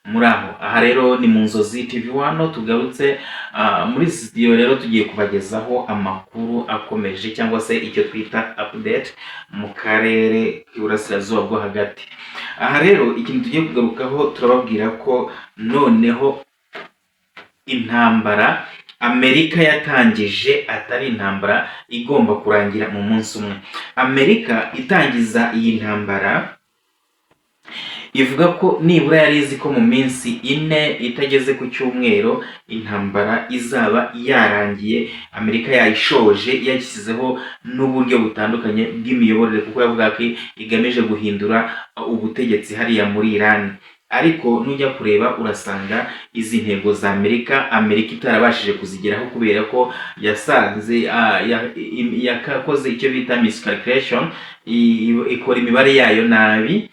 Muri aho aha rero ni mu Nzozi TV wano tugarutse muri studio. Rero tugiye kubagezaho amakuru akomeje cyangwa se icyo twita update mu karere k'Iburasirazuba bwo Hagati. Aha rero ikintu tugiye kugarukaho, turababwira ko noneho intambara Amerika yatangije atari intambara igomba kurangira mu munsi umwe. Amerika itangiza iyi ntambara ivuga ko nibura yari izi ko mu minsi 4 itageze ku cyumweru intambara izaba yarangiye, Amerika yayishoje, yashyizeho n'uburyo butandukanye bw'imiyoborere, kuko yavuga ko igamije guhindura ubutegetsi hariya muri Iran. Ariko nujya kureba urasanga izi ntego za Amerika, Amerika itarabashije kuzigeraho kubera ko yasanze yakakoze icyo bita miscalculation, ikora imibare yayo nabi.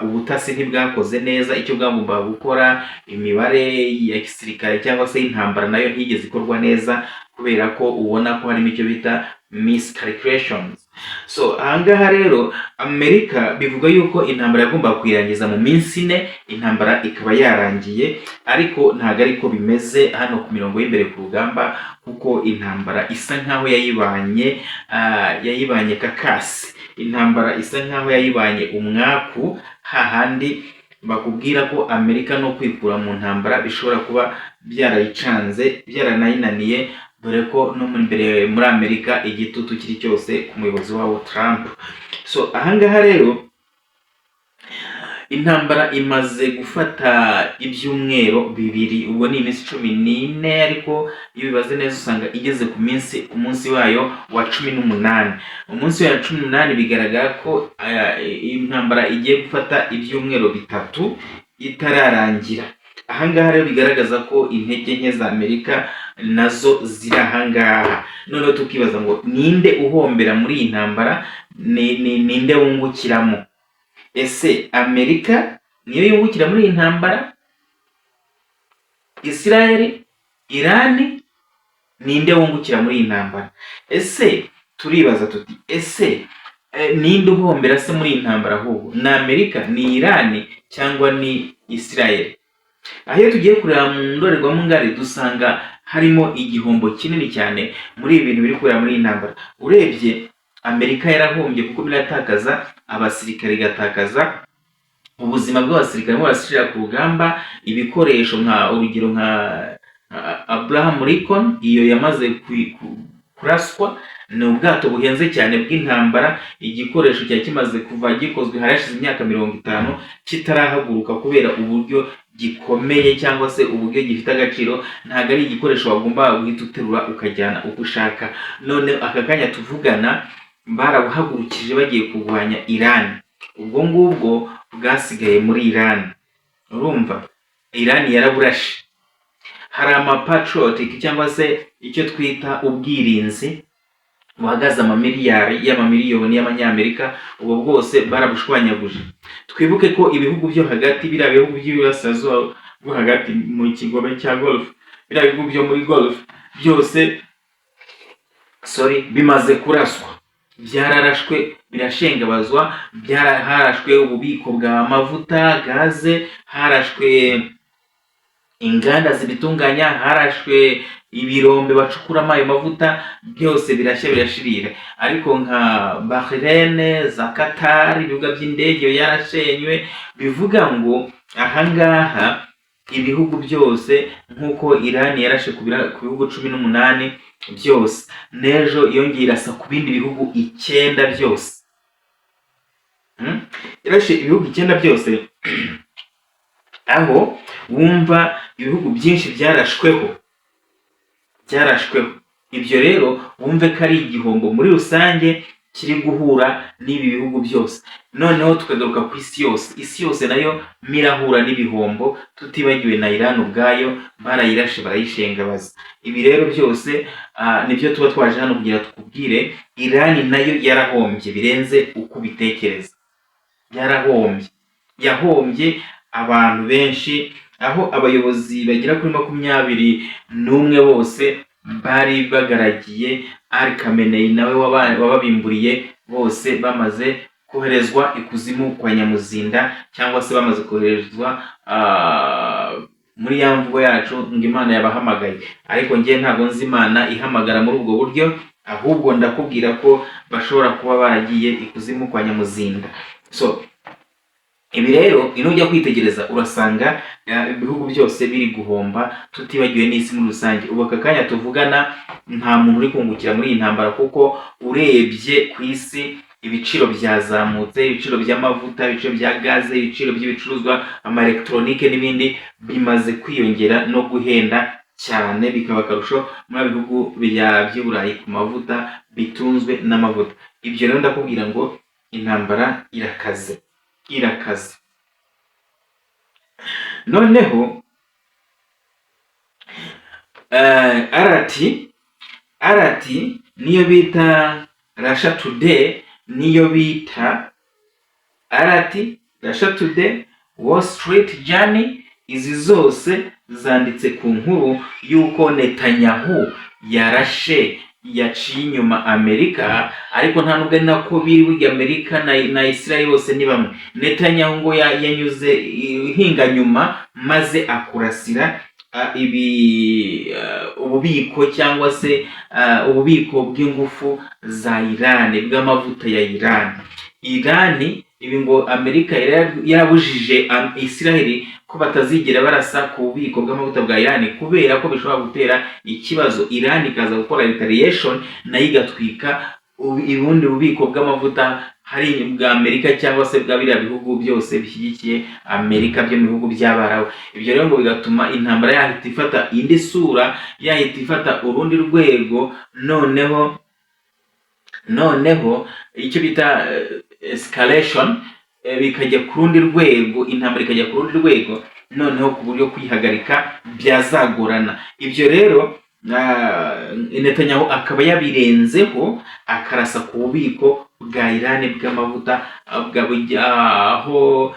Ubutasi ntibwakoze neza icyo bwagombaga gukora, imibare ya gisirikare cyangwa se intambara nayo ntigeze ikorwa neza kubera ko ubona ko harimo icyo bita miscalculations. So ahangaha rero Amerika bivuga yuko intambara yagombaga kuyirangiza mu minsi 4, intambara ikaba yarangiye, ariko ntabwo ariko bimeze hano ku mirongo y'imbere ku rugamba, kuko intambara isa nkaho yayibanye kakasi, intambara isa nkaho yayibanye umwaku, hahandi bakubwira ko Amerika no kwikura mu ntambara bishobora kuba byarayicanze, byaranayinaniye, dore ko no muri mbere muri Amerika igitutu kiri cyose ku muyobozi wabo Trump. So ahangaha rero intambara imaze gufata ibyumweru 2, ubwo ni iminsi 14, ariko iyo bibaze neza usanga igeze ku munsi wayo wa 18. Umunsi wayo wa 18 bigaragara ko intambara igiye gufata ibyumweru 3 itararangira. Ahangaha rero bigaragaza ko intege nke za Amerika nazo ziri ahangaha. Noneho tukibaza ngo ninde uhombera muri iyi ntambara, ninde wungukiramo? Ese Amerika niyo yungukira muri iyi ntambara, Israel, Irani, ninde wungukira muri iyi ntambara? Ese turibaza tuti ese ninde uhombera se muri iyi ntambara ahubwo? Ni Amerika, ni Irani cyangwa ni Israel? Aho iyo tugiye kureba mu ndorerwamo ngari dusanga harimo igihombo kinini cyane muri ibi bintu biri kubera muri iyi ntambara. Urebye Amerika yarahombye kuko iratakaza abasirikare, igatakaza ubuzima bw'abasirikare barimo barashyira ku rugamba, ibikoresho, nka urugero nka Abraham Lincoln, iyo yamaze kuraswa, ni ubwato buhenze cyane bw'intambara, igikoresho cyari kimaze kuva gikozwe hari hashize imyaka 50 kitarahaguruka kubera uburyo gikomeye cyangwa se uburyo gifite agaciro. Ntabwo ari igikoresho wagomba guhita uterura ukajyana uko ushaka. None aka kanya tuvugana barabuhagurukije bagiye kurwanya Iran, ubwo ngubwo bwasigaye muri Iran. Urumva Iran yaraburashe. Hari ama Patriot cyangwa se icyo twita ubwirinzi buhagaze amamiliyari y'amamiliyoni y'amanyamerika, ubwo bwose barabushwanyaguje. Twibuke ko ibihugu byo hagati, biriya bihugu by'iburasirazuba bwo hagati mu kigobe cya Golf, biriya bihugu byo muri Golf byose, sorry, bimaze kuraswa, byararashwe birashengabazwa. Harashwe ububiko bwa mavuta, gaze, harashwe inganda zibitunganya, harashwe ibirombe bacukuramo ayo mavuta, byose birashya birashirira. Ariko nka Bahrain, za Qatar, ibibuga by'indege yarashenywe. Bivuga ngo ahangaha ibihugu byose, nk'uko Iran yarashe ku bihugu 18 byose, n'ejo yongeye irasa ku bindi bihugu icyenda byose. Yarashe ibihugu icyenda byose, aho wumva ibihugu byinshi byarashweho, byarashweho. Ibyo rero wumve ko ari igihombo muri rusange kiri guhura n'ibi bihugu byose. Noneho tukagaruka ku isi yose, isi yose nayo mirahura n'ibihombo, tutibagiwe na Iran ubwayo barayirashe barayishengabaza. Ibi rero byose nibyo tuba twaje hano kugira tukubwire. Iran nayo yarahombye birenze uko ubitekereza, yarahombye, yahombye abantu benshi, aho abayobozi bagera kuri 21 bose bari bagaragiye Ali Khamenei nawe wababimburiye, bose bamaze koherezwa ikuzimu kwa Nyamuzinda cyangwa se bamaze koherezwa. Muri ya mvugo yacu ngo Imana yabahamagaye, ariko njye ntabwo nzi Imana ihamagara muri ubwo buryo. Ahubwo ndakubwira ko bashobora kuba baragiye ikuzimu kwa Nyamuzinda. So ibi rero, nujya kwitegereza urasanga ibihugu byose biri guhomba, tutibagiwe n'isi muri rusange. Ubu aka kanya tuvugana nta muntu uri kungukira muri iyi ntambara, kuko urebye ku isi ibiciro byazamutse: ibiciro by'amavuta, ibiciro bya gaze, ibiciro by'ibicuruzwa, ama elegitoronike n'ibindi bimaze kwiyongera no guhenda cyane, bikaba akarusho muri bihugu by'i Burayi ku mavuta, bitunzwe n'amavuta. Ibyo rero ndakubwira ngo intambara irakaze, irakaze. Noneho RT niyo bita Russia Today, niyo bita RT, Russia Today, Wall Street Journal, izi zose zanditse ku nkuru y'uko Netanyahu yarashe, yaciye inyuma Amerika. Ariko nta nubwo ari nako biri. Burya Amerika na Israel bose ni bamwe. Netanyahu ngo yanyuze ihinga nyuma maze akurasira ibi ububiko cyangwa se ububiko bw'ingufu za Iran, bw'amavuta ya Iran. Iran ibi ngo Amerika yarabujije Israel ko batazigera barasa ku bubiko bw'amavuta bwa Iran, kubera ko bishobora gutera ikibazo, Iran ikaza gukora retaliation, nayo igatwika ubundi bubiko bw'amavuta hari bwa Amerika cyangwa se bwa biriya bihugu byose bishyigikiye Amerika byo mu bihugu by'Abarabu. Ibyo rero ngo bigatuma intambara yahita ifata indi sura, yahita ifata urundi rwego. Noneho icyo bita escalation, bikajya ku rundi rwego, intambara ikajya ku rundi rwego, noneho ku buryo kuyihagarika byazagorana. Ibyo rero Netanyahu akaba yabirenzeho, akarasa ku bubiko bwa Iran bw'amavuta, aho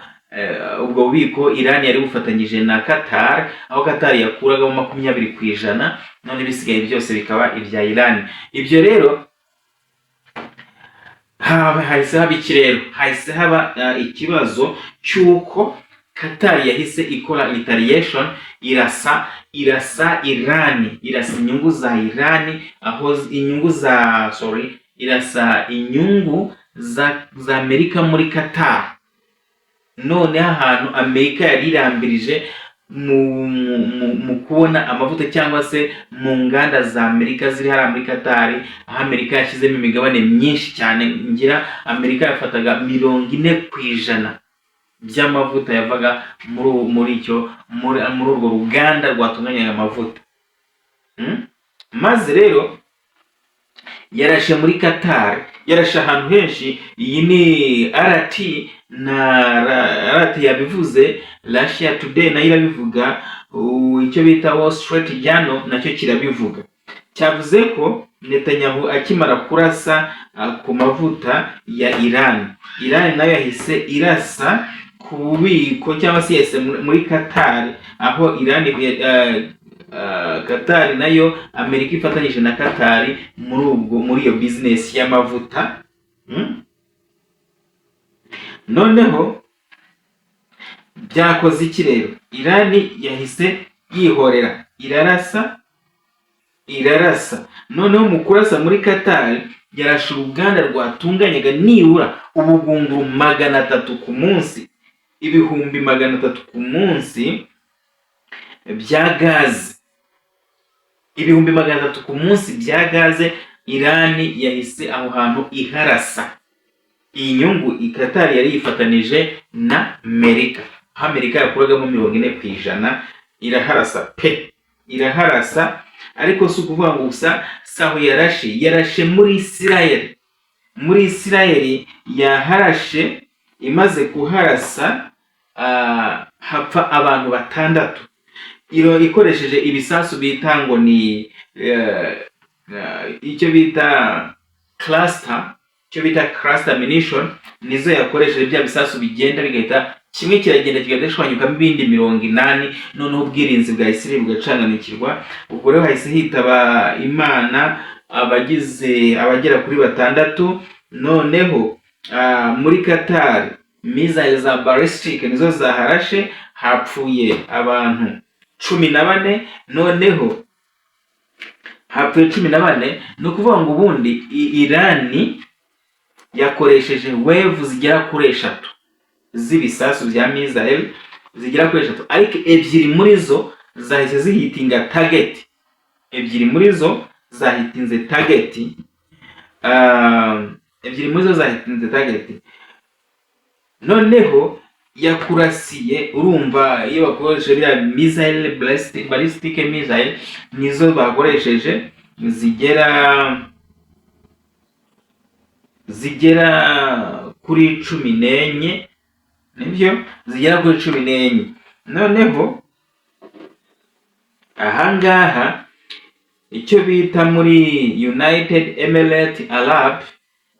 ubwo bubiko Iran yari bufatanyije na Qatar, aho Qatar yakuragamo 20%, none ibisigaye byose bikaba ibya Iran. Ibyo rero hahise haba iki? Rero hahise haba ikibazo cy'uko Qatar yahise ikora retaliation, irasa Iran, irasa inyungu za Iran, aho inyungu za, sorry, irasa inyungu za Amerika muri Qatar. Noneho ahantu Amerika yari irambirije mu kubona amavuta cyangwa se mu nganda za Amerika ziri hariya muri Qatar, aho Amerika yashyizemo imigabane myinshi cyane. Ngira Amerika yafataga 40% by'amavuta yavaga muri icyo muri urwo ruganda rwatunganyaga amavuta. Maze rero yarashe muri Qatar, yarashe ahantu henshi. Iyi ni RT na RT yabivuze, Russia Today nayo irabivuga, icyo bita Wall Street Journal nacyo kirabivuga. Cyavuze ko Netanyahu akimara kurasa ku mavuta ya Iran, Iran nayo yahise irasa ku bubiko cyangwa se yahise muri Qatar, aho Iran, Qatar nayo, Amerika ifatanyije na Qatar muri iyo business y'amavuta. Noneho byakoze iki rero? Iran yahise yihorera, irarasa, irarasa. Noneho mu kurasa muri Qatar, yarashe uruganda rwatunganyaga nibura ubugunguru 300 ku munsi, 300,000 ku munsi bya gaze, 300,000 ku munsi bya gaze. Irani yahise aho hantu iharasa. Iyi nyungu Qatar yari yifatanije na Amerika, aho Amerika yakuragamo 40%, iraharasa pe, iraharasa. Ariko si ukuvuga ngo gusa si aho yarashe, yarashe muri Israel. Muri Israel yaharashe, imaze kuharasa hapfa abantu batandatu. Iro ikoresheje ibisasu bita ngo ni icyo bita cluster, icyo bita cluster munition nizo yakoresheje, bya bisasu bigenda bigahita kimwe kiragenda kigahita gishwanyukamo ibindi 80, noneho ubwirinzi bwa Israel bugacanganikirwa. Ubwo rero hahise hitaba Imana abagize abagera kuri batandatu. Noneho muri Qatar missile za ballistic nizo zaharashe, hapfuye abantu 14. Noneho hapfuye 14. Ni ukuvuga ngo ubundi Irani yakoresheje wave zigera kuri eshatu z'ibisasu bya missile, zigera kuri eshatu, ariko ebyiri muri zo zahise zihitinga target. Ebyiri muri zo zahitinze target. Ebyiri muri zo zahitinze target. Noneho yakurasiye, urumva iyo bakoresheje biriya missile, ballistic missile nizo bakoresheje, zigera kuri 14. Nibyo, zigera kuri 14. Noneho ahangaha icyo bita muri United Emirate Arab,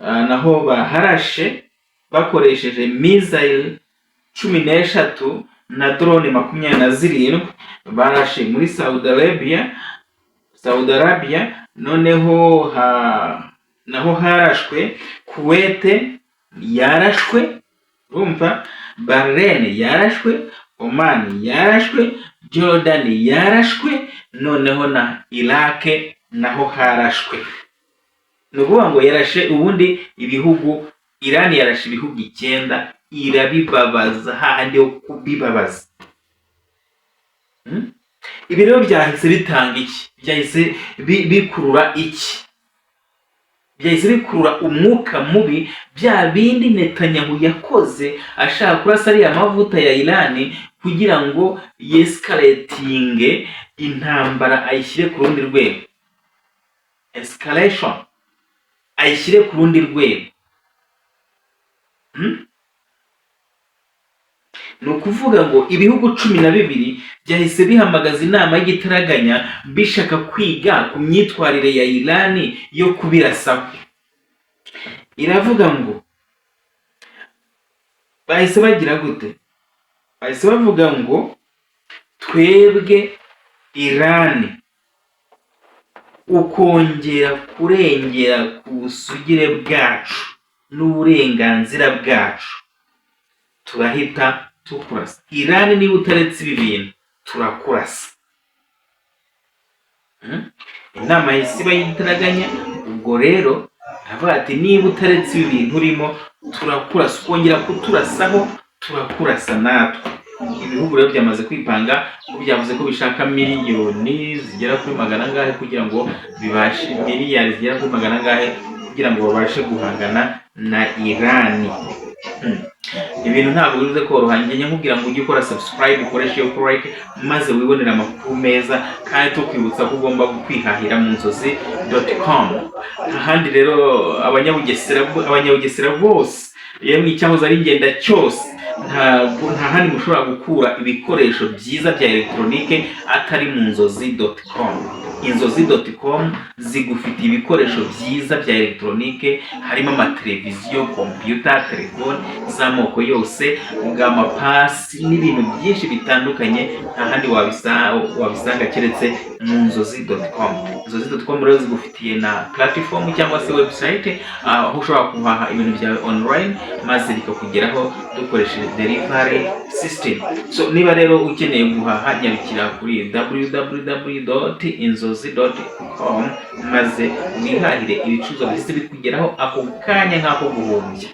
naho baharashe bakoresheje missile 13 na drone 27. Barashe muri Saudi Arabia, Saudi Arabia noneho naho harashwe. Kuwait yarashwe, urumva, Bahrain yarashwe, Oman yarashwe, Jordan yarashwe, noneho na Iraq naho harashwe. Ni ukuvuga ngo yarashe ubundi ibihugu, Iran yarashe ibihugu icyenda, irabibabaza hahandi ho kubibabaza. Ibi rero byahise bitanga iki? Byahise bikurura iki? Byahise bikurura umwuka mubi. Bya bindi Netanyahu yakoze ashaka kurasa ariya mavuta ya Irani kugira ngo yescalatinge intambara, ayishyire ku rundi rwego, escalation ayishyire ku rundi rwego. Ni ukuvuga ngo ibihugu 12 byahise bihamagaza inama y'igitaraganya, bishaka kwiga ku myitwarire ya Irani yo kubirasaho. Iravuga ngo bahise bagira gute? Bahise bavuga ngo twebwe Irani, ukongera kurengera ku busugire bwacu n'uburenganzira bwacu, turahita tukurasa. Irani, niba utaretse ibi bintu, turakurasa. Inama yahise iba y'igitaraganya. Ubwo rero aravuga ati: "Niba utaretse ibi bintu urimo, turakurasa. Ukongera kuturasaho, turakurasa natwe." Ibihugu rero byamaze kwipanga ko byavuze ko bishaka miliyoni zigera kuri magana angahe kugira ngo bibashe, miliyari zigera kuri magana angahe kugira ngo babashe guhangana na Irani. Ibintu ntabwo bivuze koroha. Njye nkubwira ngo ujye ukora subscribe, ukoreshe iyo like, maze wibonere amakuru meza, kandi tukwibutsa ko ugomba kwihahira mu nzozi.com. Ahandi rero Abanyabugesera bose, yemwe icyahoze ari Ngenda cyose, ntabwo nta handi mushobora gukura ibikoresho byiza bya elegitoronike atari mu nzozi.com. Inzozi.com zigufitiye ibikoresho byiza bya elegitoronike, harimo amateleviziyo, kompiyuta, telefone z'amoko yose, amapasi n'ibintu byinshi bitandukanye. Nta handi wabisanga keretse mu nzozi.com. Inzozi.com rero zigufitiye na platform cyangwa se website, aho ushobora guhaha ibintu byawe online maze bikakugeraho dukoresheje delivery system. So niba rero ukeneye guhaha, nyarukira kuri www.inzozi.com maze wihahire ibicuruzwa bihise bikugeraho ako kanya nk'ako guhumbya.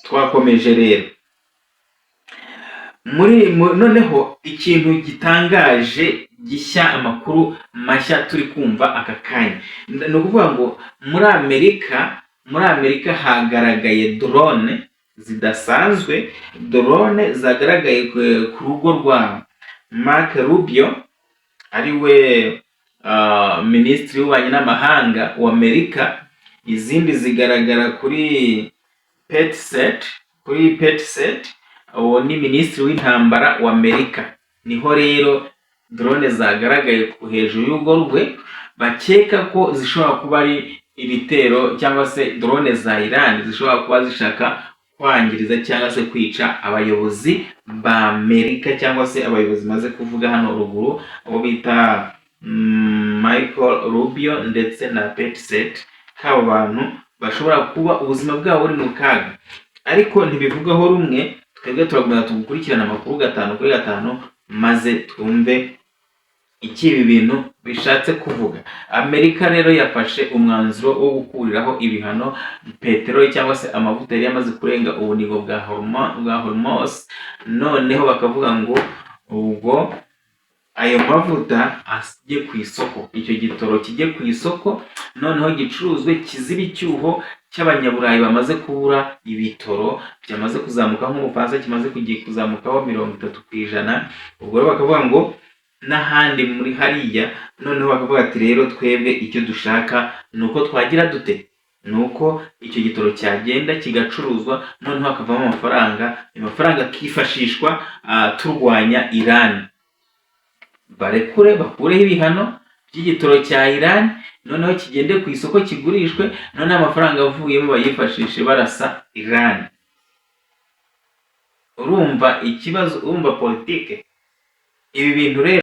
Twakomeje rero muri noneho ikintu gitangaje gishya, amakuru mashya turi kumva aka kanya, ni ukuvuga ngo muri Amerika hagaragaye drone zidasanzwe, drone zagaragaye ku rugo rwa Mark Rubio, ariwe minisitiri w'ububanyi n'amahanga wa Amerika. Izindi zigaragara kuri Pete Hegseth, uwo ni minisitiri w'intambara wa Amerika. Niho rero drone zagaragaye ku hejuru y'urugo rwe, bakeka ko zishobora kuba ari ibitero cyangwa se drone za Iran zishobora kuba zishaka kwangiriza cyangwa se kwica abayobozi ba Amerika, cyangwa se abayobozi maze kuvuga hano ruguru, abo bita Michael Rubio ndetse na Pete Hegseth, k'abo bantu bashobora kuba ubuzima bwabo buri mu kaga. Ariko ntibivugaho rumwe. Twebwe turagumya tugukurikirana amakuru gatanu kuri gatanu, maze twumve. Iki ibi bintu bishatse kuvuga, Amerika rero yafashe umwanzuro wo gukuriraho ibihano peteroli cyangwa se amavuta yari yamaze kurenga ubunigo bwa Hormuz. Noneho bakavuga ngo ubwo ayo mavuta ajye ku isoko, icyo gitoro kijye ku isoko, noneho gicuruzwe, kizibe icyuho cy'Abanyaburayi bamaze kubura ibitoro, byamaze kuzamuka. Nk'Ubufaransa kimaze kugiye kuzamukaho 30%. Ubwo rero bakavuga ngo n'ahandi muri hariya, noneho bakavuga ati: "Rero twebwe icyo dushaka ni uko twagira dute? Ni uko icyo gitoro cyagenda kigacuruzwa, noneho hakavamo amafaranga, ayo mafaranga akifashishwa turwanya Iran." Barekure, bakureho ibihano by'igitoro cya Iran, noneho kigende ku isoko kigurishwe, noneho amafaranga avuyemo bayifashishe barasa Iran. Urumva ikibazo? Urumva politike? Ibi bintu rero